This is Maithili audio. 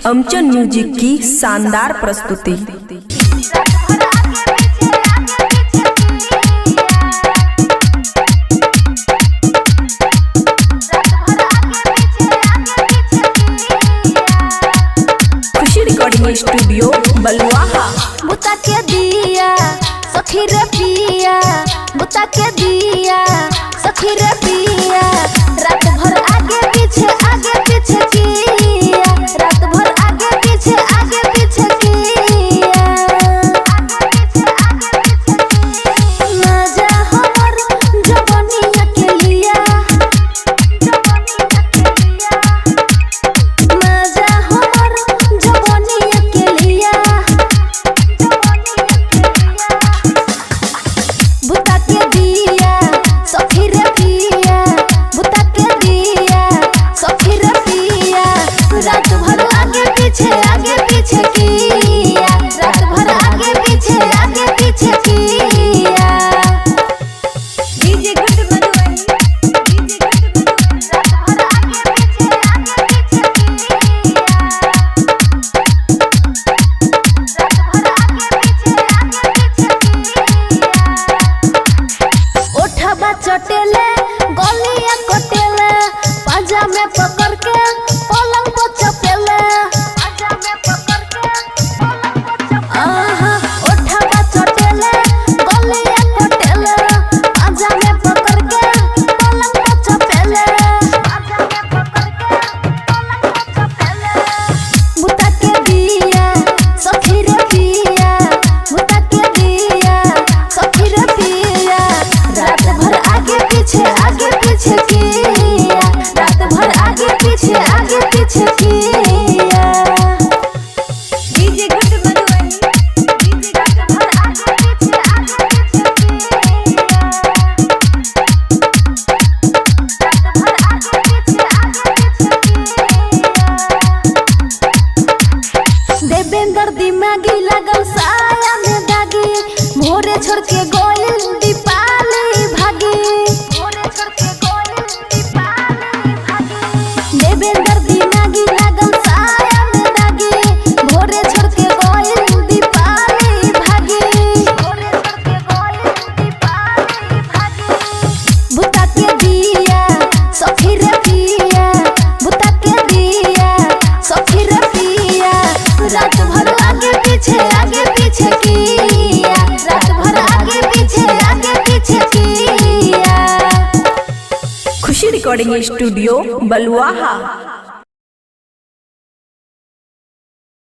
अमचन म्यूजिक की शानदार प्रस्तुति। खुशी रिकॉर्डिंग स्टूडियो बलुआहा। बुता के दिया सखी रे पिया, बुता के दिया सखी रे पिया, रात भर आगे पीछे किया, रात भर आगे पीछे किया। ना जा हमर जवनिया के लिया, ना जा हमर जवनिया के लिया। बुता के दिया सखी रे पिया, बुता के दिया सखी रे पिया, रात भर आगे पीछे किया, रात भर आगे पीछे किया। DJ good Madhubani, DJ good Madhubani. रात भर आगे पीछे किया, रात भर आगे पीछे किया। ओठबा चटेले गलिया कटेले, पाजा में पकड़ के पलंग पर चपेले, पाजा में पकड़ के पलंग पर चपेले। आहा, ओठबा चटेले गलिया कटेले, पाजा में पकड़ के पलंग पर चपेले, पाजा में पकड़ के पलंग पर चपेले। बुता के दिया सखी रे पिया, बुता के दिया सखी रे पिया, रात भर आगे पीछे किया, रात भर आगे पीछे किया। डीजे गुड मधुबनी, डीजे रात भर आगे पीछे किया, रात भर आगे पीछे किया। देवेंद्र दिमागी लागल साया में दागी, भोरे छोड़ के गोइल दीपाली भागी, भोरे छोड़ के गोइल दीपाली भागी। देवेंद्र दिमागी लागल साया में दागी, भोरे छोड़ के गोइल दीपाली भागी, भोरे छोड़ के गोइल दीपाली भागी। बुता के दिया सखी रे पिया, बुता के दिया सखी रे पिया, रात भर आगे पीछे किया, रात भर आगे पीछे किया। खुशी रिकॉर्डिंग स्टूडियो बलुआहा।